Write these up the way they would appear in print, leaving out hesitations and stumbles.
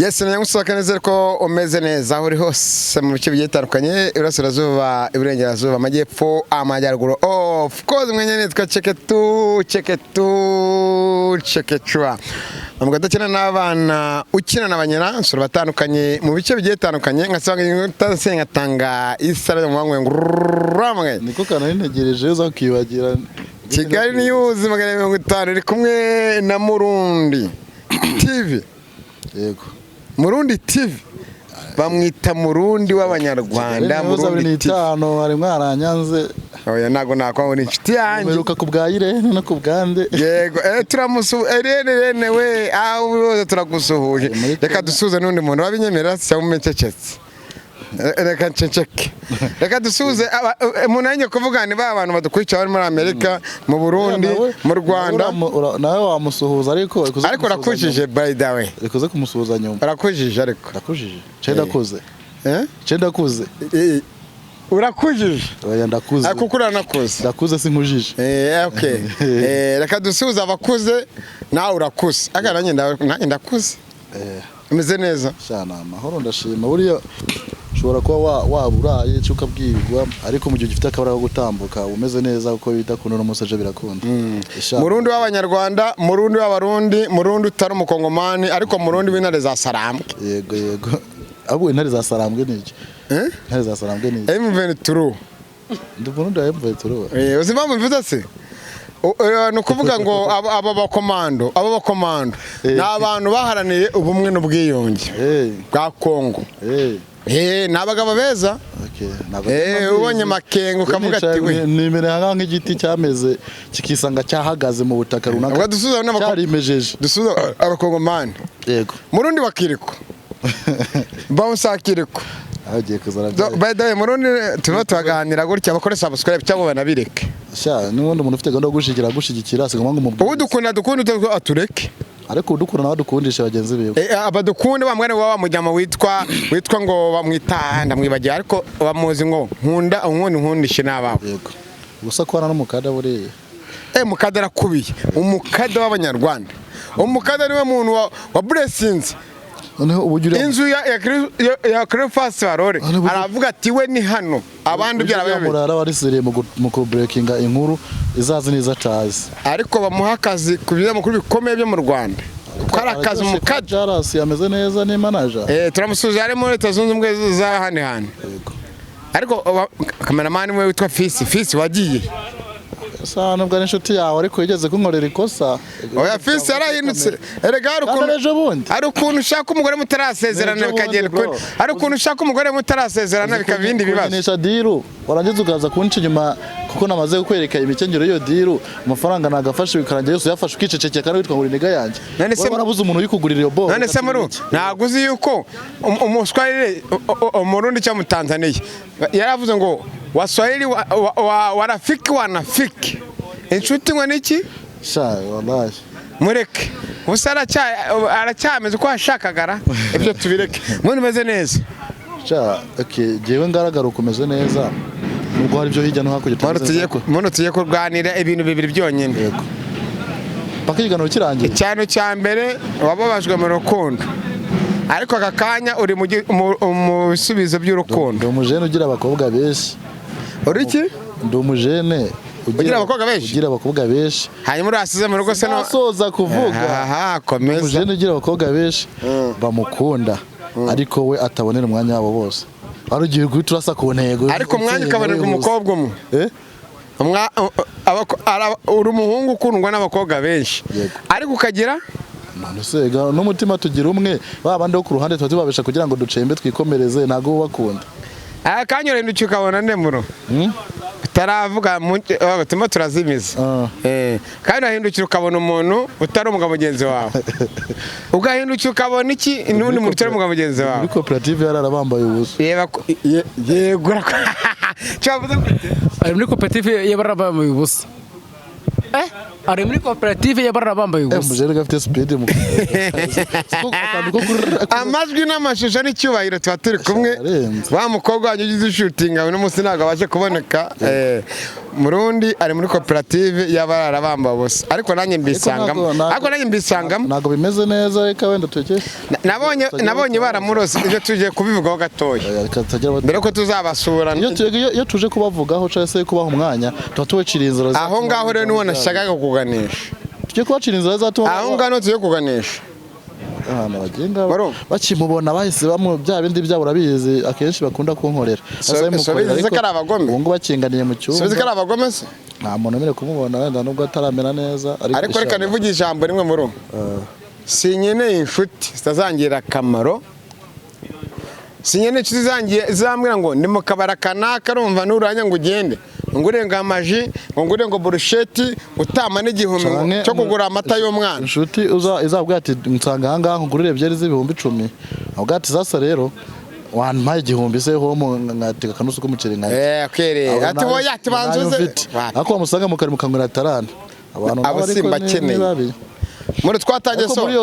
Yes, nyamusohoka neza ko umeze neza aho uri hose mu bice bigiye bitandukanye, iburasirazuba, iburengerazuba, amajyepfo, amajyaruguru. Of course, mwenye nitwa Cheketu Cheketu Chekechua. Umugabo udakina n'abana, ukina na banyina nsura batandukanye mu bice bigiye bitandukanye, nkasanga ngatanga isara mu bangwe ngurramwe. Niko kanari ntegereje uza kwibagira. Kigali News 250 iri kumwe na Murundi TV. Yego. Murundi TV bamwita Murundi w'Abanyarwanda. Murundi TV. 25 hari mwaranyanze. Oya, ntago nakwanga, ni inshuti yanjye. Mperuka ku bwa Irene no ku bwande. Yego, turamusu Irene, Irene we, aho uri hose turagusuhuje. Ari muri Reka Kenya. dusuhuze n'undi muntu wabinyemerera cyangwa umececetse. Reka nceceke, reka dusuhuze umuntu nanjye kuvuga ni ba bantu badukurikira bari muri Amerika, mu Burundi, mu Rwanda. Nawe wamusuhuza, ariko reka uze Ariko kumusuhuza urakujije nyuma. By the way. Reka uze kumusuhuza nyuma. Urakujije ariko. Ndakujije ce, ndakuze. Eh? Ce, ndakuze. Urakujije. Oya, ndakuze. Ariko kuko uranakuze. Ndakuze, sinkujije. Okay. Reka dusuhuze abakuze, nawe urakuze. Aga nanjye ndakuze. Umeze neza. Shana, amahoro, ndashima. Buriya ushobora kuba waba uraye cyangwa ukabwirwa, ariko mu gihe ugifite akabara ko gutambuka umeze neza, kuko bidakunda no munsi ejo birakunda. Sha, Murundi w'Abanyarwanda, Murundi w'Abarundi, Murundi utari umukongomani, ariko Murundi w'intare za Sarambwe. Yego, ahubwo intare za Sarambwe ni iki? Eh? Intare za Sarambwe ni iki? M23. Ndi Murundi wa M23. Uzi impamvu mbivuze se? Ni ukuvuga ngo aba bakomando ni abantu baharaniye ubumwe n'ubwiyunge bwa Kongo. Ni abagabo beza. Okay, ntabwo mbizi. Ubonye Makenga ukavuga ati we. Nimere nka nk'igiti cyameze kikisanga cyahagaze mu butaka runaka. Ubwo dusubiza Cyarimejeje. Dusubiza abakongomani. Yego. Murundi wa Kiriko, Bouncer Kiriko. Agiye kuzana. By the way, Murundi turimo turaganira gutya, bakore subscribe cyangwa banabireke. Sha, n'ubundi umuntu ufite gahunda yo gushyigikira sigoma ngo umubwire. Ubu dukunda dukunda atureke. Ariko udukunda nawe adukundisha bagenzi biwe. Abadukunde ba mwene wa mujyama witwa ngo bamwita, ndamwibagiwe, ariko bamuzi ngo nkunda unkunda unkundishe n'abawe. Yego, gusa kwana n'umukada buriya. Mukada arakubiye, umukada w'Abanyarwanda. Umukada niwe muntu wa blessings. Noneho uburyo uriya Inzu ya Cleophas Barore. Aravuga ati we ni hano abandi uburyo uriya byarabaye. Murara wariseriye mu kubreakinga inkuru izazi n'izo atazi. Ariko bamuha akazi ku binyamakuru bikomeye byo mu Rwanda, kuko ari akazi umukada. Jarasi ameze neza, ni manager. Turamusuhuje, ari muri Leta Zunze Ubumwe za hano hano. Yego. Ariko kameramani we witwa Fisi, Fisi wagiye. Sa nubwo ari inshuti yawe, ariko yigeze kunkorera ikosa. Oya, Fisi yarahindutse erega. Hari Kandi ukuntu ejo bundi hari ukuntu ushaka umugore mutarasezerana Ejo bundi, bikagenda bro. ukundi. Hari ukuntu ushaka umugore mutarasezerana bikaba ibindi bibazo. Kunkinisha deal, warangiza ukaza kunca inyuma kuko namaze kukwereka imikenyero y'iyo deal, amafaranga nagafashe bikarangira yose uyafashe, ukicecekera kandi witwa ngo uri nigga yanjye. None se Waba warabuze umuntu uyikugurira iyo boro. None se muri ntabwo uzi yuko umuswahili, umurundi cyangwa umutanzaniya yaravuze ngo waswahili warafiki wanafiki, inshuti ngo niki? Sha, wallahi. Mureke gusa aracyameze uko yashakagara, ibyo tubireke. Mundi umeze neza. Sha, okay, jewe ngaragara ukomeze neza nubwo hari ibyo hirya no hakurya Muntu utameze tugiye neza. Muntu tugiye kurwanira ibintu bibiri byonyine. Yego, paka ikiganiro kirangiye. Icyano cya mbere, wababajwe mu rukundo, ariko aka kanya uri mu bisubizo by'urukundo. Ndi umujene ugira abakobwa benshi. Uri iki? Ndi umujene Ugira abakobwa benshi? Ugira abakobwa benshi. Hanyuma urasize mu rugo se no Nasoza kuvuga. Aha, komeza. Umujene ugira abakobwa benshi bamukunda, ariko we atabonera umwanya wabo bose. Wari ugiye guhita urasa ku ntego. Ariko umwanya ukaboneka umukobwa umwe. Eh? Uri umuhungu ukundwa n'abakobwa benshi. Yego. Ariko ukagira None se n'umutima tugira umwe, ba bandi bo ku ruhande tuba tubabesha kugira ngo ducembe twikomereze, ntabwo uba bakunda. Aka kanya urahindukiye ukabona ndemuro utaravuga oh, turimo turazimiza. Ah. Kandi urahindukira ukabona umuntu utari umugabo mugenzi wawe, ugahindukira ukabona iki, n'undi muntu utari umugabo mugenzi wawe. Muri koperative yararabambaye ubusa. Reba yego, cyavuze gute? Ari muri koperative y'abarara bambaye ubusa. Ari muri koperative y'abarara bambaye ubusa. Umujene gafite speed mu Siko akantu ko Amajwi n'amashusho n'icyubahiro, tuba turi kumwe. Arenze. Wa mukobwa wanjye ugize ushutinga uno munsi ntabwo abashe kuboneka. Murundi ari muri koperative y'abarara bambaye ubusa, ariko nanjye mbisangamo. Ariko nanjye mbisangamo. Ntabwo bimeze neza, reka wenda tuke. Nabonye baramurose, ibyo tugiye kubivugaho gatoya. Reka tutagira mbere ko tuzabasura. Iyo tuje kubavugaho cyangwa se kubaha umwanya, tuba tubacira inzira zatuma Aho ngaho rero niho nashakaga kuganisha. Tujye kubacira inzira zatuma Aho ngaho niho tugiye kuganisha. Ahantu bagenga Barumva? bakimubona bahise bamu bya bindi byabo, urabizi akenshi bakunda kunkorera. So Bazabimukorera, bizi ko ariko ari abagome? ubu ngubu bakinganiye mu Subizi ko ari cyumba. abagome se? Nta muntu wemerewe kumubona, wenda nubwo ataramera neza. Ariko reka nivuge ijambo rimwe muri ubu: sinkeneye inshuti zitazangirira akamaro, sinkeneye inshuti zizambwira ngo ndi mu kabari kanaka, urumva nuranya ngo ugende ngure ngo amaji, ngo ngure ngo burusheti, utama n'igihumbi cyo kugura amata y'umwana. Inshuti izabwira ati nsanga aha ngaha ngurire ebyiri z'ibihumbi 10, avuga ati sasa rero wampaye 1000 se homo nkateka akanusu k'umuceri nkarya. Eh, kere ati woya ati banzuze. Ariko wamusanga mu kari mukangura tarana abantu Abo nabo ariko simbakeneye. ni babi. Muri twatangiye. Ariko So muri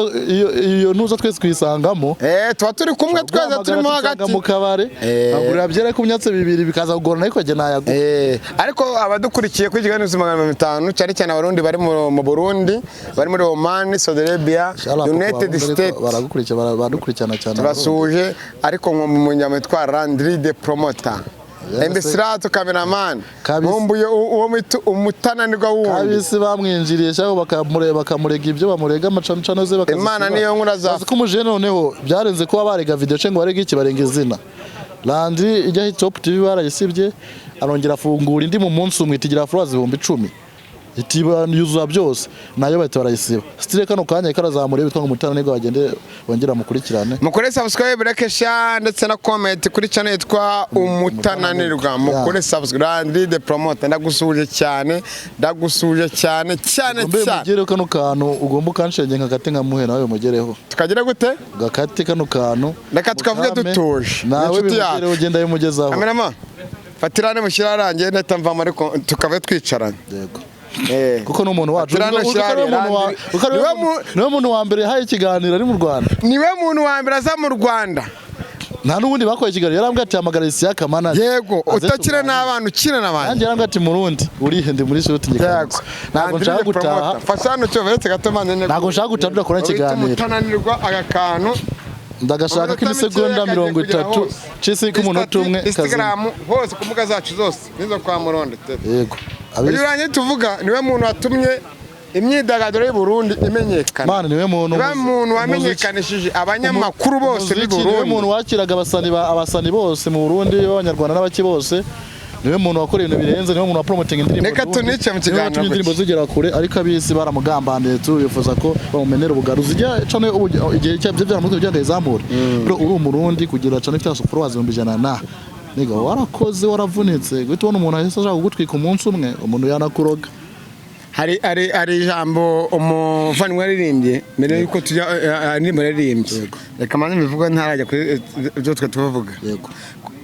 iyo ntuza twese twisangamo. Eh, tuba turi kumwe twese, turimo Guhamagara hagati. mu kabari nkagurira byeri, ariko imyatsi bibiri bikaza kugorana, ariko jye nayaguha. Eh, ariko abadukurikiye kuri Kigali News 500, cyane cyane Abarundi bari mu Burundi, bari muri Oman, Saudi Arabia, United States, Baragukurikira, baradukurikirana cyane. Tubasuhuje, ariko nko mu munyama witwa Landry de Promoter, Yes, Mbisirato cameraman, Kabisa. nkumbuye uwo mwita umutananirwa wundi. Kabisi bamwinjiriye cyangwa bakamurega ibyo bamurega, amacancano ze bakazisiba. Imana niyo nkuru Bazi ko umujene noneho byarenze kuba barega video cyangwa barega iki, barenga izina Landry ijya Hit Top TV barayisibye, arongera afungura indi mu munsi umwe itigira followers 10,000, itiba yuzuza byose, nayo bahita barayisiba. Style kano kanya karazamura bitwa ngo umutananirwa, bagende bongera mukurikirane. Mukore subscribe, like, share ndetse na comment kuri channel yitwa Umutananirwa. Mukore subscribe. Landry de Promoter, ndagusuhuje cyane, ndagusuhuje cyane cyane Ugombe cyane. mugereho kano kantu, ugomba ukanshenge nkagate nkamuhe, nawe mugereho. Tukagira gute? Gakate kano kantu. Reka tukavuge Mukame, dutuje. Ni nawe inshuti yacu. bimugereho, ugenda bimugezaho. Kamerama, fatira mushyira arangiye ndahita mvamo, ariko tukaba twicaranye. Yego. Eh. Kuko ni umuntu wacu. Fatira hano Kuko ushyira niwe muntu Landry. kuko niwe muntu wa mbere yahaye ikiganiro ari mu Rwanda. Niwe muntu wa mbere aza mu Rwanda. Nta n'ubundi bakoye ikiganiro, yarambwiye ati hamagara Isiyaka manager. Yego. Aze Utakina tuganire. n'abana, ukina n'abandi. Nanjye yarambwiye ati Murundi urihe, ndi muri shooting. Yego. Ntabwo Landry nshaka de gutaha. Promoter. Fasha hano cyo veretse gato manje. Ntabwo nshaka gutaha tudakora Wita ikiganiro. umutananirwa aka kantu. Ndagashaka ko imisegonda 30 cisi k'umunota umwe kazima. Instagram hose, ku mbuga zacu zose nizo kwa Murundi TV. Yego. Uyu urangiye tuvuga niwe muntu watumye imyidagaduro y'u Burundi imenyekana. Mana, niwe muntu Niwe muntu wamenyekanishije abanyamakuru bose b'i Umuziki, niwe Burundi. muntu wakiraga abasani bose mu Burundi b'Abanyarwanda n'abaki bose, niwe muntu wakora ibintu birenze, niwe muntu wa promoting indirimbo Reka Burundi. tunice mu Niwe kiganiro watumye indirimbo gutya. zigera kure, ariko abisi baramugambaniye, tubifuza ko bamumenera ubugari uzijya cane ubu igihe cyabyo byaramutse kugira ngo ayizamure. Bro, uri Umurundi kugira cane ifite followers 100,000 na niga, warakoze waravunitse, guhita ubona umuntu ahise ashaka kugutwika umunsi umwe, umuntu yanakuroga. Hari ijambo umuvandimwe yaririmbye mbere yuko tujya indirimbo yaririmbye, reka manze mbivuge ntarajya kuri ibyo twe tuvuga. Yego.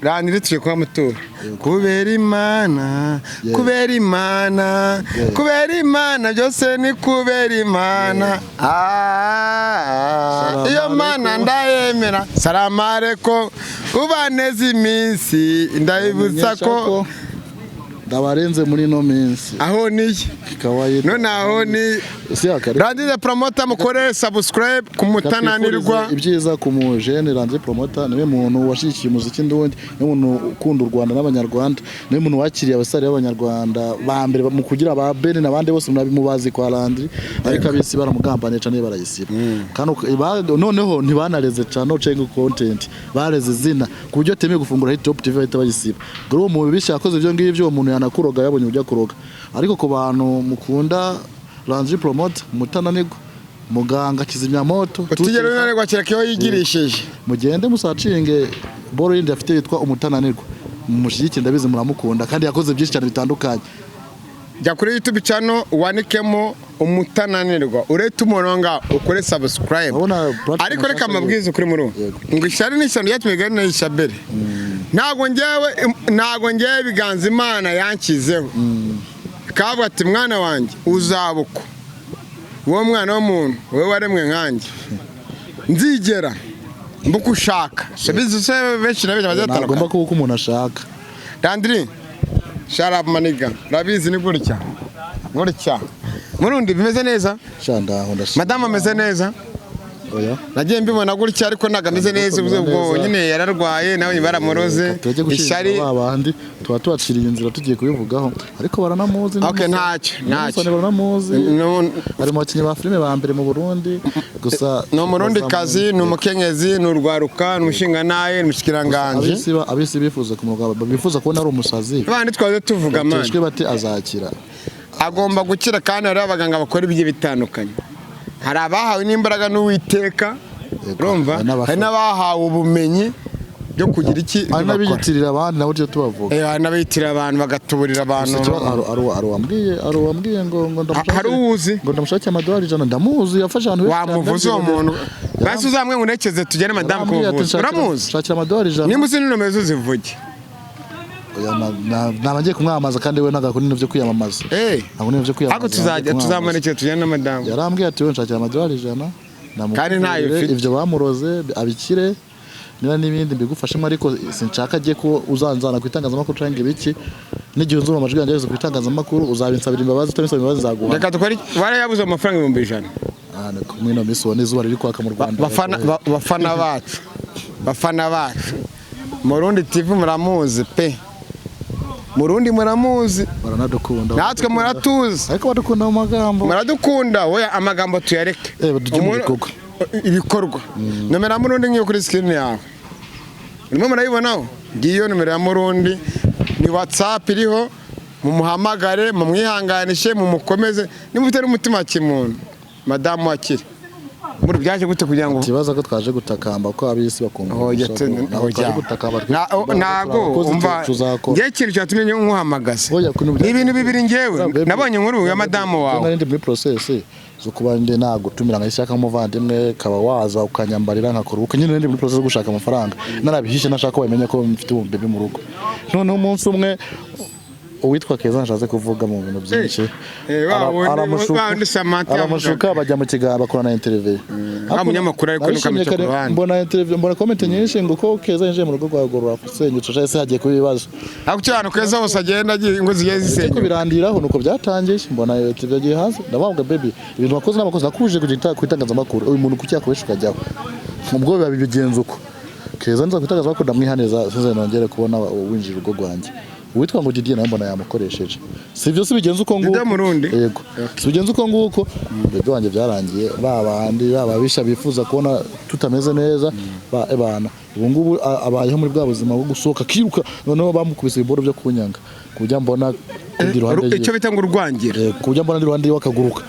Landry tugiye kuba mutura kubera Imana, kubera Imana, kubera Imana, byose ni kubera Imana. Ah, Salamu iyo Mana alaikum. ndayemera. Salamu alaikum, ubaneza iminsi, ndabibutsa ko ndabarenze muri ino minsi. Aho niye. Kawaida. None aho ni Isiyaka, Landry the Promoter, mukore subscribe ku Mutananirwa. Twifurize ibyiza ku mujene Landry Promoter, niwe muntu washyigikiye umuziki ndundi, niwe muntu ukunda u Rwanda n'Abanyarwanda, niwe muntu wakiriye abasare b'Abanyarwanda ba mbere mu kugira ba Ben n'abandi bose mubazi kwa Landry, ariko abisi baramugambaniye cyane barayisiba. Kandi noneho ntibanareze cyane cenga content, bareze izina ku buryo atemeye gufungura Hit Top TV bahita bayisiba. Ngo uwo mubisha yakoze ibyo ngibyo, uwo muntu yanakuroga yabonye ujya kuroga. Ariko ku bantu mukunda Landry Promoter, Mutananirwa, muganga kizimyamoto, Utigera unanirwa kereka iyo yigirishije. Mugende musacinge boro yindi afite yitwa Umutananirwa, mumushyigikire, ndabizi muramukunda kandi yakoze byinshi cyane bitandukanye. Jya kuri YouTube channel wandikemo Umutananirwa, urete umuntu ngaho ukore subscribe. Urabona platform Ariko reka nshyashya. amabwiriza kuri muri ubu Yego. ngo ishyari n'ishyano ryatumye gari n'ishabere, ntabwo ngewe ibiganza Imana yanshyizeho kavuga ati mwana wanjye uzabuko wowe mwana w'umuntu, wowe waremwe nkanjye, nzigera mbuko ushaka. Bizi se benshi na benshi Ntagomba bazatandukana. kuba uko umuntu ashaka. Landry. Shout out my nigga. Urabizi ni gutya gutya. Murundi, bimeze neza? Sha, ndaho, ndashima. Madamu ameze neza? Oya. Nagiye mbibona gutya, ariko ntabwo ameze neza. Ubwo Neza. nyine yararwaye, nawe baramuroze. Tujye Ishyari. gushinja ba bandi tuba tubaciriye inzira tugiye kubivugaho, ariko baranamuzi. Okay, ntacyo, ntacyo. N'umusore baranamuzi. Ari mu bakinnyi ba filime ba mbere mu Burundi gusa. Ni Umurundi kazi, ni umukenyezi, ni urwaruka, ni umushingantahe, ni umushikiranganji. Abisi bifuza kumurwa, bifuza kubona ari umusazi. Abandi twaje tuvuga, man. Teshwe bati azakira. Agomba gukira, kandi hariho abaganga bakora ibigiye bitandukanye. Hari abahawe n'imbaraga n'Uwiteka. Yego, Urumva, hari n'abafana. hari n'abahawe ubumenyi byo kugira iki Hari ibyo bakora. n'abiyitirira abandi nabo tujye tubavuga. Hari n'abiyitirira abantu, bagatuburira abantu. Gusa ikibazo, hari uwambwiye ngo ndamushakire. Hari uwuzi? Ngo ndamushakire amadolari 100. Ndamuzi, yafashe ahantu henshi cyane. Wamuvuze uwo muntu basi, uzamwe nkurekeze tugere madamu Yarambwiye ati, kumuvuza. Uramuzi? Shakira amadolari 100. Nimba uzi n'inomero zo zivuge. Oya, naba ngiye kumwamamaza, kandi we ntabwo akunda ibintu byo kwiyamamaza. Ntabwo ibintu byo kwiyamamaza. Ariko tuzajya Ngiye kumwamamaza. Tuzamurekere tugende na madamu. Yarambwiye ati: "Wowe nshakira amadolari 100." Kandi ntayo ufite. Ibyo bamuroze abikire, niba n'ibindi mbigufashemo, ariko sinshaka agiye ko uzanzana ku itangazamakuru cyangwa ibiki. N'igihe uzumva amajwi yanjye yageze ku itangazamakuru, uzabinsabira imbabazi. Utabinsabira imbabazi, nzaguha. Reka dukore, warayabuze amafaranga 100,000. Ah, ni muri ino minsi ubona izuba riri kwaka mu Rwanda. Bafana bacu, bafana bacu, Murundi TV muramuzi pe, Murundi muramuzi. Baranadukunda. Natwe muratuzi. Ariko badukunda mu magambo. Muradukunda. Oya, amagambo tuyareke. Tujye mu bikorwa. Ibikorwa. Nomero ya Murundi ngiyo kuri screen yawe, urimo murayibonaho. Ngiyo nomero ya Murundi, ni WhatsApp iriho. Mumuhamagare, mumwihanganishe, mumukomeze, niba ufite n'umutima wa kimuntu, madamu akire. Muri byaje gute kugira ngo Ikibazo ko twaje gutakamba ko ab'isi bakumva. Oya, Ntabwo twaje oya. gutakamba. Ntago Abakozi umva tuzakora. Ngewe ikintu cyatumye nkuhamagaza Oya, kuntu ni ibintu bibiri. Ngewe nabonye inkuru ya madamu wawe. Nari ndi muri process zo kuba ndi nagutumira nkayishyaka nk'umuvandimwe, kaba waza ukanyambarira nkakora ubukwe. Nyine ndi muri process zo gushaka amafaranga, narabihishe, nashaka ko bamenya ko mfite umubebe mu rugo. Noneho umunsi umwe uwitwa Keza, nshatse kuvuga mu bintu byinshi, Wa wundi Samantha aramushuka, bajya mu kiganiro, bakorana interview. Wa munyamakuru ariko Narishimye nukamuca ku kare, ruhande. mbona interview, mbona comment nyinshi ngo ko Keza yinjiye mu rugo rwa Gorora senyutse, cyangwa se hagiye kuba ibibazo. Ariko icyo ahantu Keza hose agenda agiye, ingo zigiye Ariko zisenyuka. Birandiraho nuko byatangiye. Mbona interview yagiye hanze, ndabavuga: "Baby, ibintu wakoze n'abakozi nakuje ku itangazamakuru, uyu muntu kuki yakubesha ukajyaho?" Ubwo biba bigenza uko. Keza nza ku itangazamakuru, ndamwihaneza, sinze nongere kubona winjira urugo rwanjye. Uwitwa ngo Didier nawe mbona yamukoresheje. Si ibyo, si bigenza uko nguko. Didier Murundi? Yego, si bigenza uko nguko. Bebe wanjye byarangiye, ba bandi babisha bifuza kubona tutameze neza, ba ebana ubu ngubu abayeho muri bwa buzima bwo gusohoka akiruka. Noneho bamukubise ibiboro byo kunyanga, ku buryo mbona kundi ruhande. Icyo bita ngo urwangira. Ku buryo mbona ndi iruhande yiwe akaguruka,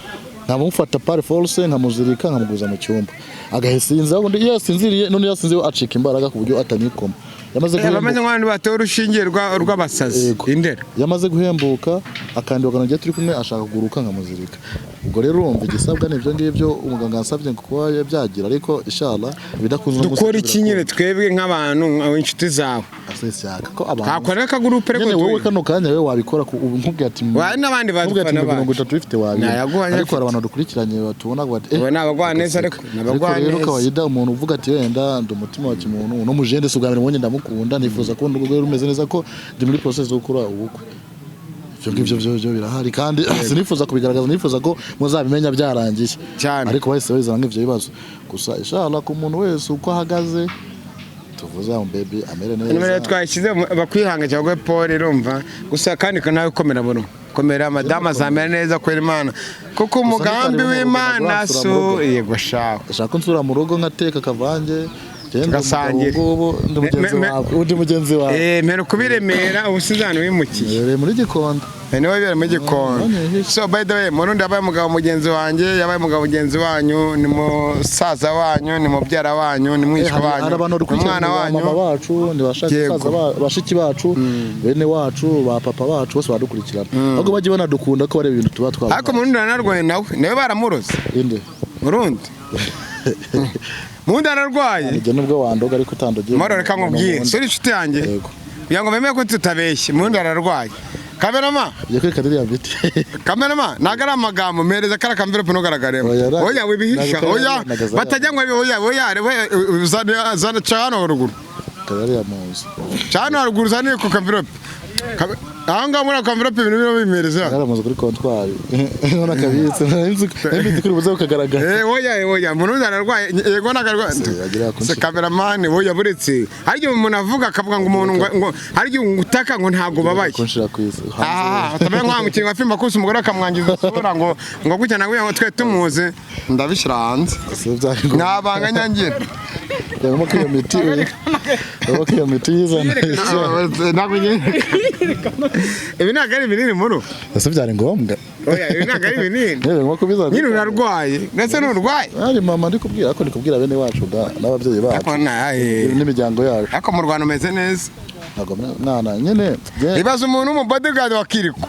nkamufata par force, nkamuzirika, nkamuguza mu cyumba, agasinzira. Ubundi iyo yasinziriye, none iyo yasinziriye acika imbaraga ku buryo atanyikoma. Yamaze Bameze guhembuka. nk'abantu batewe urushinge rw'abasazi. Yego. Indera. Yamaze guhembuka akandi bakana turi kumwe, ashaka kuguruka, nkamuzirika. Ubwo rero urumva igisabwa ni ibyo ngibyo umuganga yansabye ngo kuba byagira, ariko inshallah ibidakunze no Dukora iki nyine twebwe nk'abantu, inshuti zawe? Asesyaga ko abantu Twakora akagurupe ariko nyine wowe kano kanya wowe wabikora ubu nkubwiye ati Wa, n'abandi nkubwiye ati badufana mirongo bacu. itatu bifite wabira. Nayaguha. Ariko hari abantu dukurikiranye batubona bati Ubu ni abagwaneza, ariko ni Ariko abagwaneza. rero kawaida umuntu uvuga ati wenda ndi umutima wa kimuntu, uno mujende si ubwa mbere mubonye, ndamukunda, nifuza kubona urugo rwe rumeze neza, ko ndi muri process zo gukora ubukwe. Ibyo ngibyo byo birahari, kandi sinifuza kubigaragaza, nifuza ko muzabimenya byarangiye. Cyane. Ariko bahise babizana nk'ivyo bibazo gusa. Inshallah ku muntu wese uko ahagaze, tuvuze ngo baby amere Nimero neza. twashyize bakwihanga cyangwa Paul, irumva gusa kandi nawe komera, buno komera, madamu azamera neza kubera Imana, kuko umugambi ntitari mu rugo, w'Imana ntabwo su nsura mu rugo. Yego shawe. Ndashaka ko nsura mu rugo nkateka akavange. Tugasangira. Ngubu ndi mugenzi wawe, undi mugenzi wawe. Mpera kubiremera ubu sinzi ahantu wimukiye. Yereye muri Gikondo. Niwe wibera muri Gikondo. So by the way, Murundi yabaye umugabo mugenzi wanjye, yabaye umugabo mugenzi wanyu, ni musaza wanyu, ni mubyara wanyu, ni mwishywa Hari wanyu, hari abantu ni dukurikirana, umwana ba wanyu. mama bacu, ni Yego. bashiki bacu, bene wacu, ba papa bacu, bose baradukurikirana. Ahubwo bajye banadukunda ko bareba ibintu tuba Ariko twabahaye. Murundi aranarwaye, nawe baramuroze. Inde? Murundi, Murundi ararwaye. Njye nubwo wandoga ariko utandogiye. Moro, reka nkubwire, suri inshuti yanjye. Yego. Kugira ngo bemere ko tutabeshye, Murundi ararwaye. Kamerama. Ugiye kwereka ririya biti. Kamerama, ntabwo ari amagambo, mpereza kariya kamverope ntugaragaremo. Oya, Oya, wibihisha. ntabwo Oya, ntabwo batajya ngo oya, oya, oya, uzane, zana, ca hano haruguru. Kariya mu nzu. Ca hano haruguru, uzane ku kamverope. Aho ngaho muri ako envelope ibintu birimo bimereza. Yaramaze kuri kontwari none akabitse, nari kuri buze kukagaragara. Oya, oya, umuntu ararwaye, yego nagarwaye. Agira Se cameraman, oya, buretse hari igihe umuntu avuga akavuga ngo umuntu ngo hari igihe utaka ngo ntabwo ubabaye. Kunshira ku isi. Aha utamenya nka mukinnyi wa filime akubise umugore akamwangiza isura ngo gutya na gutya, ngo twe tumuzi, ndabishyira hanze. Se byari ngombwa? Ntabanga nyangira. Urabona ko iyo miti, urabona ko iyo miti yizana. Ntabwo nyine ibi ntabwo ari ibinini muru. Ese byari ngombwa? Oya, ibi ntabwo ari ibinini. Nyine ngombwa kubizana. Nyine urarwaye, ndetse nturwaye. Ari mama ndi kubwira, ariko ndi kubwira bene wacu da n'ababyeyi bacu Ariko n'imiryango yacu. Ariko mu Rwanda umeze neza. Ntabwo mwana nyine Ibaze umuntu w'umubodyguard wa Kiriko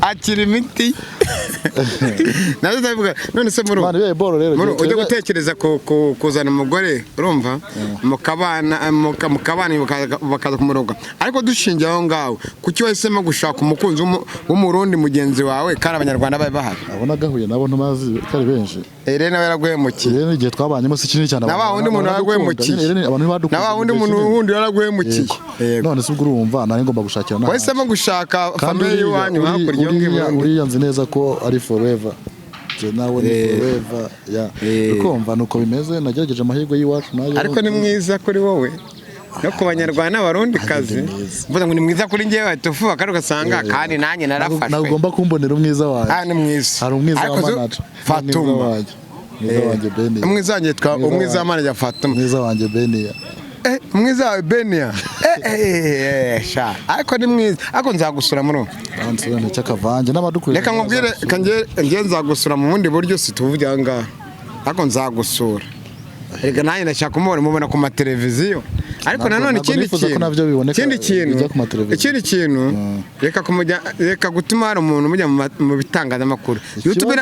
akira imiti, nazo ndabivuga. None se muri Mwana, bibaye boro rero. Muri ujya gutekereza kuzana umugore, urumva, mukabana mukabana bakaza kumuroga, ariko dushingiye aho ngaho, kuki wahisemo gushaka umukunzi w'Umurundi mugenzi wawe kandi Abanyarwanda bari bahari? Abona gahuye nabo ntumazi ko ari benshi. Irene nawe yaraguhemukiye. Rero igihe twabanyemo si kinini cyane. Na wa wundi muntu yaraguhemukiye. Abantu ntibadukunda. Na wa wundi muntu wundi yaraguhemukiye. Yego. None se ubwo urumva nari ngomba gushakira n'ahandi? Wahisemo gushaka Kandi famille y'iwanyu hakurya yo uriya Burundi. Uriya nzi neza ko ari forever. Jye nawe ni forever ya. Ukumva nuko bimeze, nagerageje amahirwe y'iwacu nayo. Ariko ni mwiza kuri wowe no ku Banyarwanda n'Abarundi kazi. Ni mwiza. Mvuga ngo ni mwiza kuri njyewe, bahita ufuha kandi ugasanga kandi nanjye Ntabwo narafashwe. ugomba kumbonera umwiza wanjye. Ah, ni mwiza. Hari umwiza Ariko wa manager. Fatuma. Umwiza wanjye, umwiza wanjye Beniya. Umwiza wanjye yitwa Umwiza umwiza wa wanjye. manager Fatuma. Umwiza wanjye Beniya. Umwiza wawe Benia. Sha, ariko ni mwiza, ariko nzagusura muri ubu. Bansobanuriye cy'akavange n'abadukuriye. Reka nkubwire, kanjye nzagusura mu bundi buryo, si tuvuge aha ngaha, ariko nzagusura. Reka nanjye ndashaka kumubona, mubona ku mateleviziyo, ariko nanone Ntabwo ikindi nifuza ko kintu nabyo biboneka, ikindi kintu bijya ku mateleviziyo. Ikindi kintu, reka kumujya, reka gutuma hari umuntu umujya mu bitangazamakuru. YouTube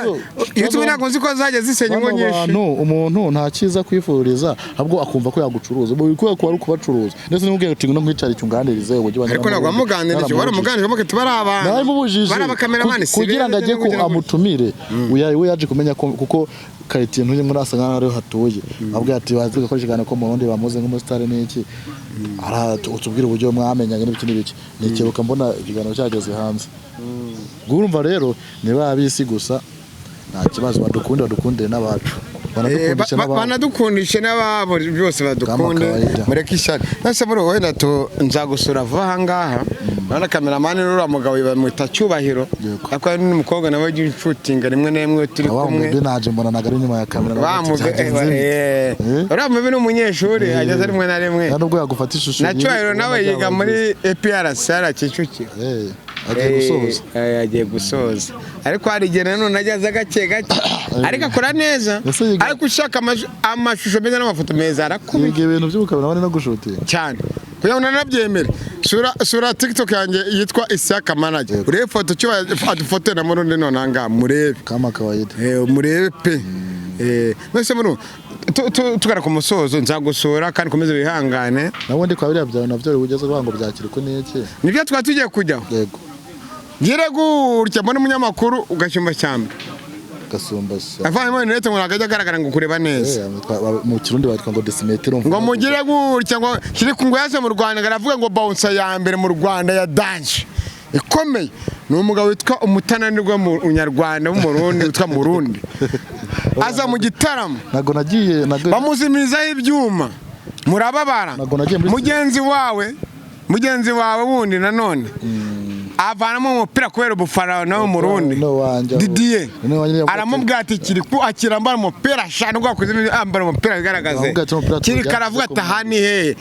YouTube ntabwo nzi ko zajya zisenya ingo Bano nyinshi. bantu, umuntu nta cyiza kwifuriza, ahubwo akumva ko yagucuruza. Ubu kubera ko wari ukubacuruza, ndetse n'ubwo uti no nkwicara icyo unganirize uburyo Ariko ntabwo wamuganirije, waramuganirije muke tuba ari abantu Naramubujije. bari abakameramani si Kugira ngo beza ajye ku kugira ngo- amutumire uya we yaje kumenya ko kuko karitsiye ntuye muri asa nkaho ariho hatuye, avuga ati bazi gukora ikiganiro ko mu Burundi bamuze nk'umusitari n'iki, ara utubwire uburyo mwamenyanye n'ibiki n'ibiki. Nikebuka mbona ikiganiro cyageze hanze. Ubwo urumva rero niba abisi gusa nta kibazo, badukunde, badukundire n'abacu, banadukundishe n'ababo. Banadukundishe n'ababo byose, badukunde. Kama kawaida. Mureke ishyari. Nase bro, wenda tu nzagusura vuba aha ngaha. Urabona kameramani n'uriya mugabo bamwita Cyubahiro. Yego. Ariko hari n'umukobwa nawe ujya unshutinga rimwe na rimwe turi Wa kumwe. mube naje mbona nagari inyuma ya kamera. Wa mube Byagenze bite? uriya mube ni umunyeshuri, ageze rimwe na rimwe. Nta nubwo yagufata ishusho Na nyiri, Cyubahiro ubona nawe yiga byabaye muri byiza. APRC hariya Kicukiro. Agiye gusoza. Agiye gusoza, ariko hari igihe nanone ageze gake gake, ariko akora neza. Ese Ariko ushaka amashusho meza n'amafoto meza arakubita. Yiga ibintu by'ubukameramani no gushutinga. Cyane, kugira ngo nanabyemere, sura TikTok yanjye yitwa Isaka Manager, urebe foto cyo adufote na Murundi none aha ngaha murebe. Kama kawaida. Murebe pe. Mwese muri tugana ku musozo, nzagusura kandi ukomeze wihangane. Nabundi kwa biriya byawe navyo ugeze uvuga ngo byakira uko n'iki. Nibyo twari tugiye kujyaho. Yego. Ngire gutya mbona umunyamakuru ugashyumba cyane. Gasumba sha. Avanyemo rinete ngo ntabwo ajya agaragara ngo kureba neza. Mu Kirundi batwa ngo decimetre. Ngo mugire gutya ngo kiri ku ngo yaje mu Rwanda ngo aravuga ngo bouncer ya mbere mu Rwanda ya danger ikomeye ni umugabo witwa umutananirwa mu Nyarwanda w'Umurundi witwa Murundi, aza mu gitaramo. Ntago nagiye, ntago Bamuzimizaho ibyuma, murababara. Ntabwo nagiye muri- Mugenzi wawe wundi nanone avanamo umupira kubera ubufana nawe Murundi. No wanjye aho. Didier. No wanjye yavuze ati- Aramubwira ati kiri ku akira ambara umupira sha, nubwo wakoze ambara umupira bigaragaze. Aramubwira ati, umupira Kiri tuwujyane karavuga ati ku aha ni hehe,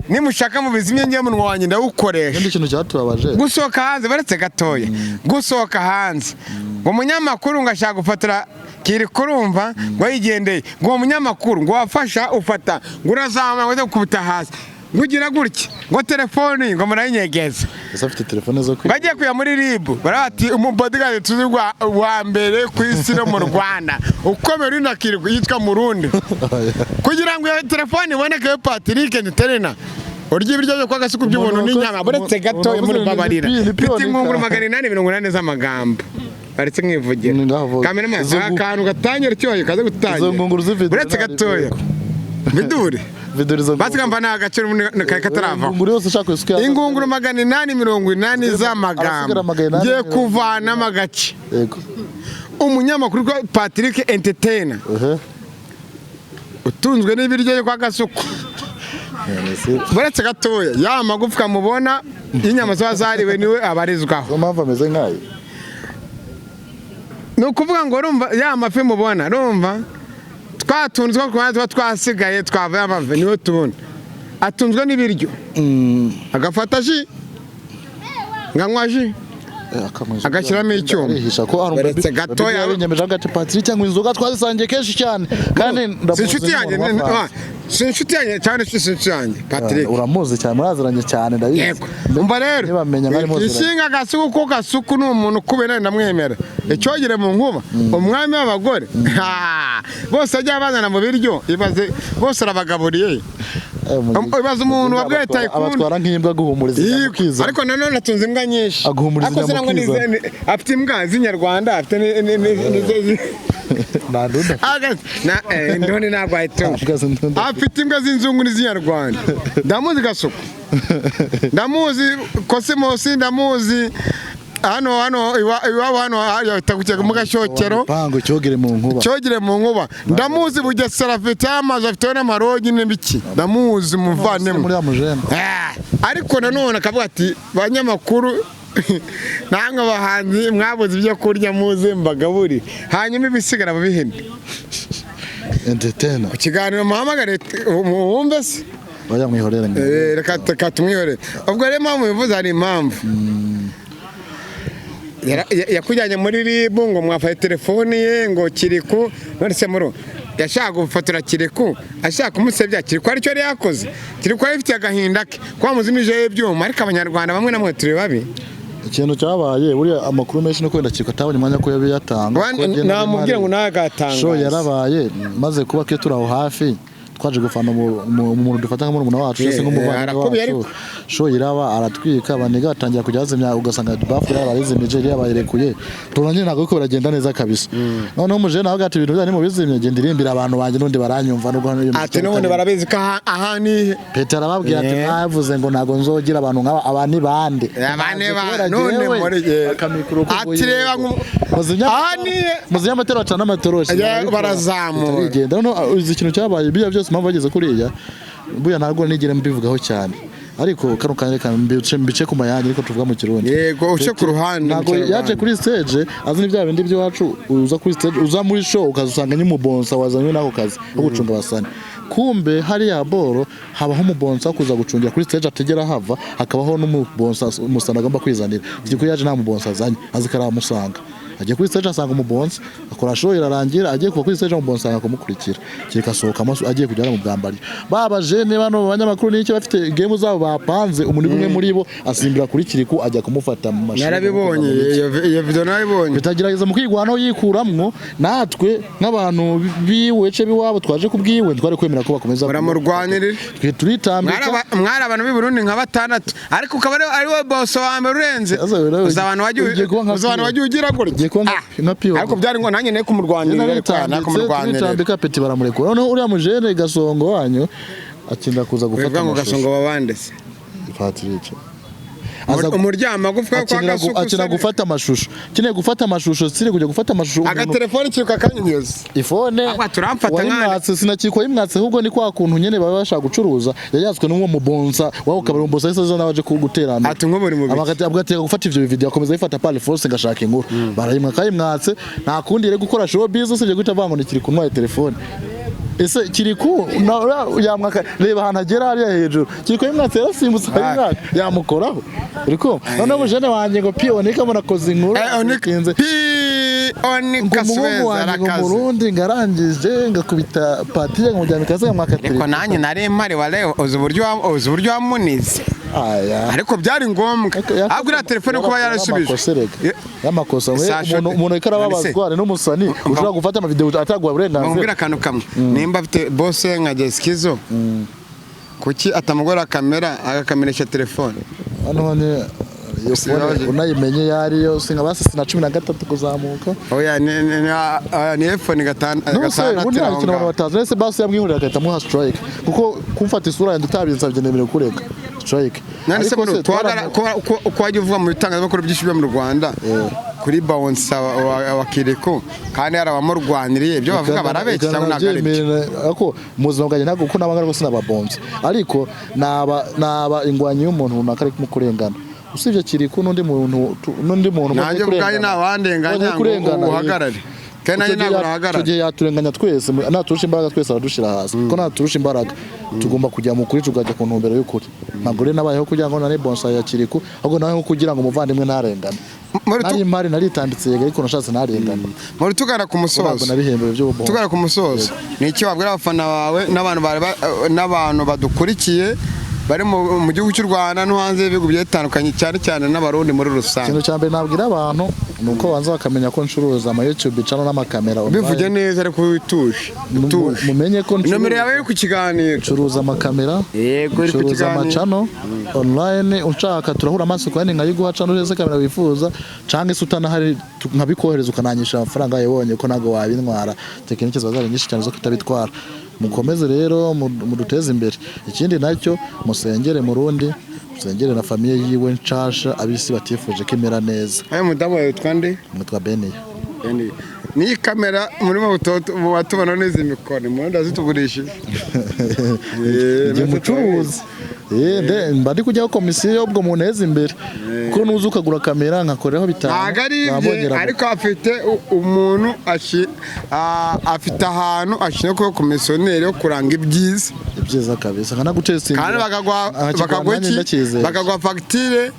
nimushaka mubizimye njye munwa wanjye ndawukoresha. Ikindi kintu cyatubabaje. Gusohoka hanze, baretse gatoya, gusohoka hanze ngo umunyamakuru ngo ashaka gufotora kiri kurumva ngo yigendeye, ngo uwo munyamakuru ngo wafasha ufata ngo urazamura ngo ujye gukubita hasi ngo ugira gutya ngo telefoni ngo murayinyegeza. Ese afite telefone zo Ngo kwiga? agiye kujya muri RIB, baravuga ati umubodyguard tuzi wa mbere ku isi no mu Rwanda ukomeye uri na Kirikou yitwa Murundi, kugira ngo iyo telefone iboneke yo Patrick Nterena urya ibiryo byo kwa gasuku by'ubuntu Umuntu n'inyama. Buretse gato, umuntu muri wakoze babarira ni mfite piyonika. ingunguru 880 z'amagambo, baretse nkivugira. Ni ngaho vuga. Kameramani, Izo akantu gatangira icyoyo kaze gutangira. Izo ngunguru z'video Buretse ntabwo gatoya, yego. bidure. Vidorizo. Basiga mba nta gaciro kari kataravaho. Ingunguru yose ushaka isuku yazo. Ingunguru 880 Arasigara z'amagambo 880. ngiye kuvanamo agace. Yego. Umunyamakuru witwa Patrick Entertainer utunzwe n'ibiryo kwa Gasuku, buretse gatoya ya magufwa mubona y'inyama ziba zariwe niwe abarizwaho. Niyo mpamvu ameze nkayo. Ni ukuvuga ngo urumva ya mafi mubona, urumva twa tuntu two ku ruhande tuba twasigaye twavuye amafi niwe tubona. Atunzwe n'ibiryo, agafata ji, nganywa ji, agashyiramo icyuma. Arihisha ko hari Baretse gatoya. Yarinyemeje agati Patrick cyangwa inzoga twazisangiye kenshi cyane kandi Si ndamuzi inshuti yanjye nk'umuntu wa France. si inshuti yanjye cyane, si inshuti yanjye Patrick. Uramuzi cyane, muraziranye cyane, ndabizi. Yego, umva rero, Ntibamenya mwari muziranye. Ishinga Gasuku, ko Gasuku ni umuntu ukubera ndamwemera, icyogere mu nkuba, umwami w'abagore. Ha! Bose ajya abazana mu biryo, ibaze bose arabagaburiye. Ibaze umuntu wabwiye Tycoon. Abatwara nk'imbwa, guhumuriza inyama Yego, ukiza. Ariko nanone atunze imbwa nyinshi. Aguhumuriza Ariko inyama sinangwa ukiza. Afite imbwa z'inyarwanda, afite Nta ndundi. Na indundi ntabwo ayitunga. Ntabwo azi indundi. Afite imbwa z'inzungu n'iz'inyarwanda. Ndamuzi Gasuku, ndamuzi Kosimosi, ndamuzi hano iwabo hano hariya bita mu Gashyokero. Pango cyogere mu nkuba. Cyogere mu nkuba ndamuzi. Bugesera afite amazu, afite n'amarogi n'ibiki, ndamuzi umuvandimwe. Muri ya mujene. Ah, ariko nanone akavuga ati: "Banyamakuru namwe abahanzi mwabuze ibyo kurya, muze mbagaburi, hanyuma ibisigara mubihene." Entertainer. Ku kiganiro muhamagare muwumve se. Bajya mwihorere ngo. Reka tumwihorere. Ubwo rero impamvu bivuze, hari impamvu yakujyanye muri RIB ngo mwafashe telefoni ye, ngo Kiriku. None se muru yashaka gufotora Kiriku, ashaka kumusebya Kiriku, aricyo yari yakoze? Kiriku yari ifitiye agahinda ke kuba muzimijeho ibyuma, ariko Abanyarwanda bamwe na bamwe turi babi. Ikintu cyabaye buriya, amakuru menshi no kwenda Kiriku atabonye umwanya ko yabiyatanga. Namubwira ngo nawe agatangaza. Show yarabaye, maze kuba ke turi aho hafi, twaje gufana umuntu dufata nka murumuna wacu cyangwa se nk'umuvandimwe Arakubiye wacu. Ariko. Show iraba, aratwika, baniga batangira kujya bazimya, ugasanga bafu yarabarizimije, yabayirekuye, tubona nyine ntabwo biriko biragenda neza kabisa. Noneho umujene nawe ati: "Ibintu byanyu mubizimye, genda irimbira abantu banjye n'undi baranyumva nubwo hano iyo Ati muziki n'ubundi utari." barabizi ko aha ni Petero arababwira ati: "Mwavuze ngo ntabwo nzogira abantu nk'aba, aba ni bande?" Aba ni Naje kubera none jewe, muri akamikoro ko Ati reba aha ni muzimya amatara, bacana amatoroshi. Ya, barazamura. Bigenda. Noneho uzi ikintu cyabaye, biriya byose impamvu bageze kuriya, buriya ntabwo nigera mbivugaho cyane, ariko kano kanya reka mbice ku mayange, ariko tuvuga mu Kirundi. Yego, uce ku ruhande mu Ntabwo Kinyarwanda. yaje kuri stage azi bya bindi by'iwacu, uza kuri stage, uza muri show ukazusanga nyumubonsa wazanywe n'ako kazi ko gucunga abasani. Kumbe hariya boro habaho umubonsa wo kuza gucungira kuri stage atigera hava, hakabaho n'umubonsa umusani agomba kwizanira. Ko yaje nta mubonsa azanye, azi ko aramusanga. Agiye kuri stage asanga umubonsa akora show irarangira, agiye kuva kuri stage umubonsa anga kumukurikira, kireka asohoka agiye kujya mu bwambari. Baba jene bano banyamakuru n'icyo bafite game zabo bapanze, umuntu umwe muri bo asimbira kuri Kiriku ajya kumufata mu mashini. Narabibonye iyo video, narabibonye. Bitagerageza mu kwigwanaho yikuramwo, natwe nk'abantu biwe ce biwabo twaje kubwiwe twari kwemera ko bakomeza. Baramurwanirira. Twe turitambika. Mwari abantu b'i Burundi nka batandatu, ariko ukaba ari wowe boso wa mbere urenze. Aza rero Uzi abantu wagiye ugiye kuba nka uzi abantu Piyo. wagiye ugira gutya. Ugiye kuba nka Piyo. Ariko byari ngo nanjye ne kumurwanirira, ariko Turitambitse, nakumurwanirira. turitambika, peti baramurekura. Noneho uriya mujene Gasongo wanyu atinda kuza gufata Bivuga ngo amashusho. Gasongo babande se? Patrick aza Umuryamagufwa kwa Gasuku akenera gufata amashusho, akeneye gufata amashusho, sire kujya gufata amashusho Agatelefoni kiruka kanyunyuza. Ifone Ahubwo turamfata wayimwatse, sinakikwa yimwatse, ahubwo ni kwa kuntu nyene baba bashaka gucuruza, yayatswe n'uwo mubonsa wao kabari, umubonsa yahise aza nawe aje kuguterana. Ati nk'ubu uri mu biki? Abagati agateka gufata ivyo video, akomeza yifata par force ngashaka inkuru, barayimwa kayimwatse, nta kundi rero gukora show business usibye guhita avuga ngo ni kiri kunywa telefone. Ese Kiriku yamwaka, reba ahantu agera hariya hejuru, Kiriku yimwatse, yarasimbutse ayimwaka, yamukoraho, uri kumva? Noneho umujene wanjye ngo piyonika munakoze inkuru Onika ngo Onika umuhungu Suweza wanjye ngo arakaze. Murundi ngarangije ngakubita patire nkamujyana ikaze nkamwaka Ariko telefone. nanjye nari mpari wa leo, uzi uburyo wamunize. Aya. Ariko byari ngombwa, ahubwo iriya telefone kuba yarasubije. Y'amakosa we. Sasha, Umuntu ariko arababazwa, ari n'umusani ushobora gufata amavideo ataguha uburenganzira. Bamubwira akantu kamwe: nimba afite bose nka Jesikizo, kuki atamugora kamera agakamirisha telefone? None Iyo phone unayimenye yariyo singa basi sina 13 kuzamuka. Oya, ni iPhone None se 6 ubundi hari aho ikintu abantu ngaho. batazi. Ese basi yamwihurira agahita amuha strike, kuko kumfata isura yanjye utabinsabye nemerewe kurega strike. None se Ariko Muru, se uko wajya uvuga mu bitangazamakuru byinshi byo mu Rwanda kuri bouncer wa Kiriko, kandi hari abamurwaniriye, ibyo bavuga barabeshya cyangwa ntabwo ari byo? Ariko mu buzima bwanjye ntabwo uko nabanga rwose nababombye, ariko naba ingwanyi y'umuntu runaka ari kurengana, usibye Kiriku n'undi muntu Nanjye ubwanjye ntawandenganya ngo uhagarare, kandi nanjye ntabwo nahagarara. Icyo gihe yaturenganya twese, naturusha imbaraga twese aradushyira hasi, kuko naturusha imbaraga tugomba kujya mu kuri, tukajya ku ntumbero y'ukuri. Ntabwo rero nabayeho kugira ngo nare bonsa ya Kiriku, ahubwo nabayeho kugira ngo umuvandimwe ntarengane. Nari mpari naritanditse yego, ariko nashatse ntarengane. Muri tugana ku Ntabwo musozo, nabihembewe by'ububonsa. tugana ku musozo, ni iki wabwira abafana bawe n'abantu n'abantu badukurikiye bari mu gihugu cy'u Rwanda no hanze y'ibihugu bigiye bitandukanye, cyane cyane n'Abarundi muri rusange? Ikintu cya mbere nabwira abantu ni uko banza bakamenya ko ncuruza ama YouTube channel n'amakamera online. Bivuge neza ariko utuje. Utuje. Mumenye ko ncuruza- Nomero yawe iri ku kiganiro. Ncuruza amakamera, Yego, iri ku ncuruza kiganiro. amachannel online. Unshaka turahura amaso ku yandi nkayiguha channel neza, kamera wifuza, canke se utanahari nkabikohereza ukananyisha amafaranga yabonye, ko ntabwo wabintwara. Tekinike ziba zari nyinshi cyane zo kutabitwara. Mukomeze rero muduteze imbere. Ikindi nacyo, musengere Murundi, musengere na famille yiwe nshasha abisi batifuje ko imera neza. Ayo mudamu wawe witwa nde? Mwitwa Beniya. N'iyi kamera murimo tubona n'izi mikoro murundi azitugurishije. Njye mucuruzi. Mba ndi kujyaho komisiyo, ubwo munteze imbere, kuko nuza ukagura kamera nkakoreraho 5. Ntabwo ari ibye. Nabongera. Ariko afite umuntu afite ahantu ashinzwe kuba komisiyoneri yo kuranga ibyiza. Ibyiza kabisa, nkanagutestingira. Kandi bakaguha iki? Bakaguha fagitire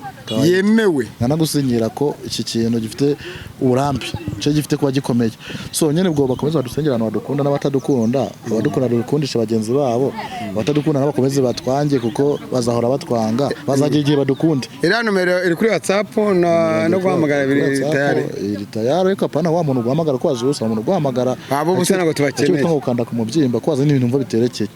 yemewe. Nkanagusinyira ko iki kintu gifite uburambe, cyo gifite kuba gikomeye. So nyine ubwo bakomeza badusengera abantu badukunda n'abatadukunda. Abadukunda dukundisha bagenzi babo, abatadukunda nabo bakomeze batwange, kuko bazahora batwanga, bazagira igihe badukunde. Iriya nomero iri kuri WhatsApp no guhamagara biri WhatsApp, tayari? Iri tayari, ariko apana wa muntu guhamagara ko waje ubusa, umuntu guhamagara Abo ubusa ntabwo tubakeneye. Icyo gukanda ku mubyimba ko waza n'ibintu mva biterekeye.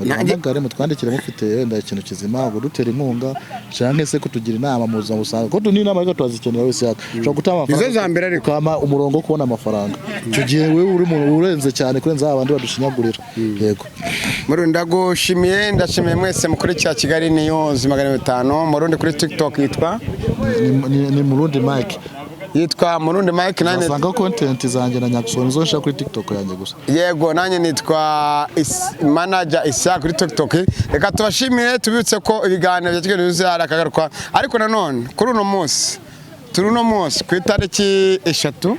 Muduhamagare, mutwandikire mufite wenda ikintu kizima, kudutera inkunga canke se kutugira inama mu buzima busanzwe, kuko n'inama ariko turazikenera wese yaka ushobora gutanga amafaranga. Izo za mbere ariko. Ukampa umurongo wo kubona amafaranga, icyo gihe wewe uri umuntu urenze cyane kurenza abandi badushinyagurira. Yego. Murundi, ndagushimiye, ndashimiye mwese mukurikira Kigali News 500. Murundi kuri TikTok yitwa? Ni Murundi Mike. Yitwa Murundi Mike, nanjye Wasanga content zanjye na Nyakusoni zo nshira kuri TikTok yanjye gusa. Yego, nanjye nitwa Manager Isaac kuri TikTok. Reka tubashimire, tubibutse ko ibiganiro bya Kigali News hari akagaruka, ariko nanone kuri uno munsi, turi uno munsi ku itariki 3,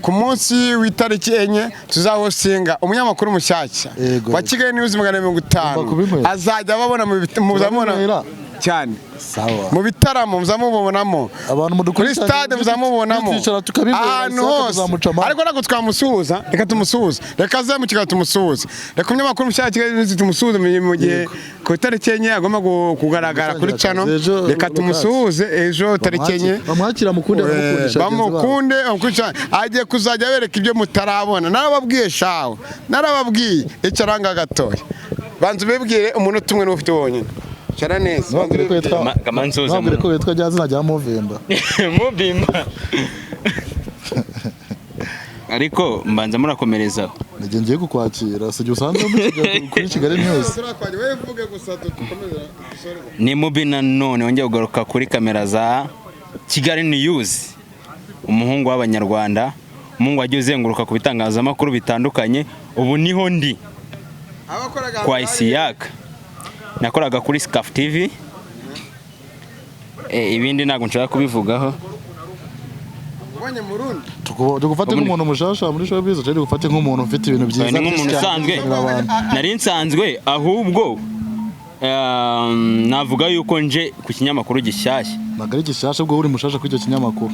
ku munsi w'itariki 4 tuzahostinga umunyamakuru mushyashya wa Kigali News 250. Ugomba kubinywera. Azajya ababona mu muzamubona Turabinywera. cyane Sawa. mu bitaramo, muzamubonamo Abantu kuri mudukurikirane, stade, muzamubonamo twicara tukabinywera, ahantu Isaac hose. tuzamuca amande. Ariko ntabwo twamusuhuza, reka tumusuhuze, reka aze mu kiganiro tumusuhuze, reka umunyamakuru mushyashya Kigali News tumusuhuze mu gihe ku itariki 4 agomba kugaragara kuri channel. Ejo, Reka tumusuhuze ejo tariki 4. Bamwakira, mukunde, bamukundisha bagenzi babo. Bamukunde, bamukurikirane, agiye kuzajya abereka ibyo mutarabona. Narababwiye shawe, narababwiye. Icaranga gatoya, banza ubibwire umunota umwe n'ufite wonyine, cara neza, banza Nababwire ko ubibwire. yitwa Kamansuhuze. Nababwire ko yitwa rya zina rya Muvimba. Mubimba, ariko mbanza murakomerezaho. Ngiye ngiye kukwakira si usanzwe muri kuri Kigali News. Turakwaje, wowe vuge gusa dukomeze dusoreze. Ni mubi nanone wongeye kugaruka kuri kamera za Kigali News, umuhungu w'Abanyarwanda, umuhungu wagiye uzenguruka ku bitangazamakuru bitandukanye. Ubu niho ndi Abakoraga kwa Isiyaka, nakoraga kuri Scaf TV. Ibindi ntabwo nshaka kubivugaho. Ubonye Murundi. Tugufate nk'umuntu mushasha muri showbiz, cyangwa tugufate nk'umuntu ufite ibintu byiza Ni nk'umuntu byinshi cyane usanzwe. bizanira abantu. Nari nsanzwe, ahubwo navuga yuko nje ku kinyamakuru gishyashya. Ntabwo ari gishyashya, ubwo uri mushasha kuri icyo kinyamakuru.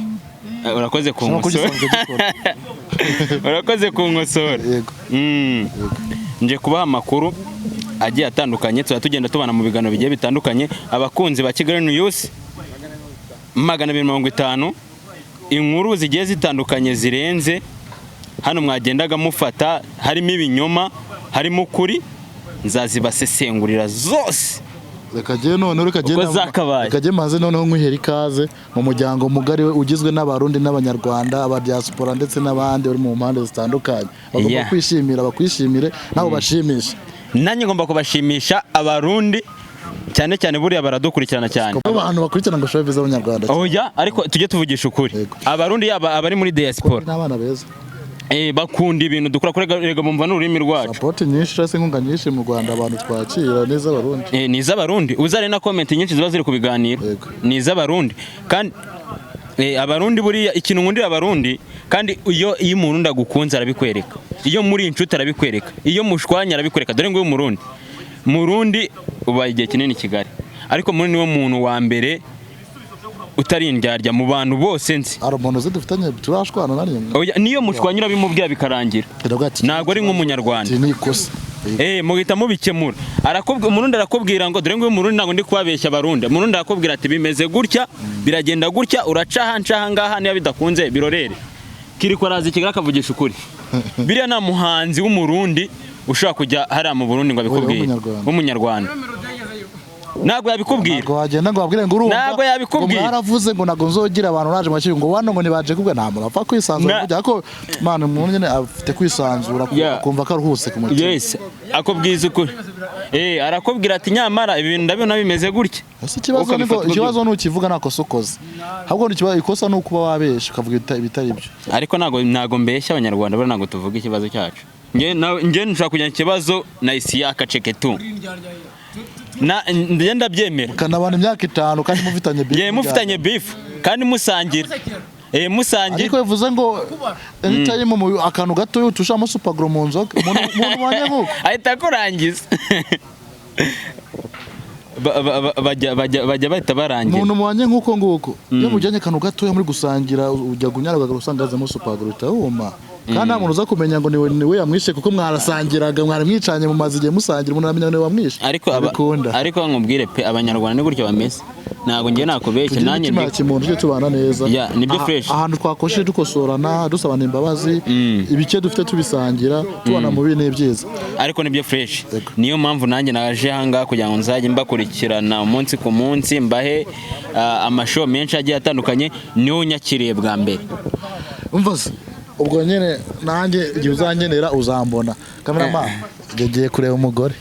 Urakoze Ikinyamakuru kunkosora. gisanzwe gikora. Urakoze kunkosora. Yego. Nje kubaha amakuru agiye atandukanye, tuzajya tugenda tubana mu biganiro bigiye bitandukanye. Abakunzi ba Kigali News 250, inkuru zigiye zitandukanye zirenze hano mwagendaga mufata, harimo ibinyoma, harimo ukuri, nzazibasesengurira zose. Reka jye noneho, reka jye Uko zakabaye. Reka jye maze noneho nkwihera ikaze mu muryango mugari we ugizwe n'Abarundi n'Abanyarwanda, aba diaspora ndetse n'abandi bari mu mpande zitandukanye bagomba kwishimira, bakwishimire nawe bashimishe. Nanjye ngomba kubashimisha Abarundi cyane cyane, buriya baradukurikirana cyane. Kuko abantu bakurikirana ngo showbiz z'Abanyarwanda. Oya, ariko tujye tuvugisha ukuri. Yego. Abarundi, yaba abari muri diaspora, n'abana beza. Bakunda ibintu dukora kuri rega, bumva n'ururimi rwacu. Support nyinshi cyangwa se inkunga nyinshi mu Rwanda abantu twakira neza Abarundi. Ni iz'Abarundi, uzare na comment nyinshi ziba ziri ku biganiro. Yego. Ni iz'Abarundi kandi Abarundi buriya ikintu nkundira Abarundi kandi, iyo umuntu agukunze arabikwereka, iyo muri inshuti arabikwereka, iyo mushwanya arabikwereka. Dore ngo uyu Murundi ubaye igihe kinini i Kigali, ariko muri niwe muntu wa mbere utari indyarya mu bantu bose nzi. Hari umuntu uzi dufitanye turashwana na rimwe? Oya, niyo mushwanya urabimubwira bikarangira. Ndavuga ati, Ntabwo ari nk'Umunyarwanda. Ati, ni ikosa. Muhita mubikemura. Arakubwira, Umurundi arakubwira ngo dore ngo uyu Murundi, ntabwo ndi kubabeshya Abarundi. Umurundi arakubwira ati bimeze gutya, biragenda gutya, uraca aha nca aha ngaha, niba bidakunze birorere. Kiriko araza i Kigali akavugisha ukuri. Biriya nta muhanzi w'Umurundi ushobora kujya hariya mu Burundi ngo abikubwire. W'Umunyarwanda. W'Umunyarwanda. Ntabwo yabikubwira. Ntabwo wagenda ngo wabwire ngo urumva Ntabwo yabikubwira. ngo mwaravuze ngo ntabwo nzogira abantu naje mwakiri ngo wano ngo ntibaje kubwa, nta muntu apfa kwisanzura kujya ko man umuntu nyine afite kwisanzura akumva ko aruhutse ku mutima. Yes, akubwiza ukuri. Arakubwira ati nyamara ibintu ndabona bimeze gutya. Ese ikibazo ni Ukabifata ngo uko ikibazo nukivuga nta kosa ukoze, ahubwo ni ikibazo, ikosa ni ukuba wabesha ukavuga ibitari byo. Ariko ntabwo mbeshya Abanyarwanda, buriya ntabwo tuvuga ikibazo cyacu. Njye nshobora kugira ikibazo na Isiyaka Ceketu na njye ndabyemera. Mukanabana imyaka 5 kandi mufitanye beef. Ye, mufitanye beef kandi musangira, musangira. Ariko bivuze ngo anytime mu akantu gato utushamo super glue mu nzoga, umuntu ubanye nk'uko ahita akurangiza. Bajya bahita barangira. Umuntu mubanye nk'uko nguko, iyo mujyanye akantu gatoya muri gusangira, ujya kunyara usanga hazamo super glue, uhita wuma, kandi nta muntu uza kumenya ngo niwe yamwishe, kuko mwarasangiraga, mwari mwicanye mu mazi igihe musangira, umuntu aramenya ngo niwe wamwishe. Ariko Ntibikunda. Ariko nkubwire pe, Abanyarwanda ni gutyo bameze, ntabwo njye nakubeshya. Tugire Nanjye imitima ya kimuntu, tujye tubana neza. Yeah, nibyo fresh. Ahantu twakosheje dukosorana, dusabana imbabazi, ibike dufite tubisangira, tubana mu bibi n'ibyiza. Ariko nibyo fresh. Yego. Niyo mpamvu nanjye naje ahangaha kugira ngo nzajye mbakurikirana umunsi ku munsi, mbahe amashow menshi agiye atandukanye. Niwo unyakiriye bwa mbere. Umva se, ubwo nyine nanjye igihe uzankenera uzambona. Cameraman, ngiye kureba umugore.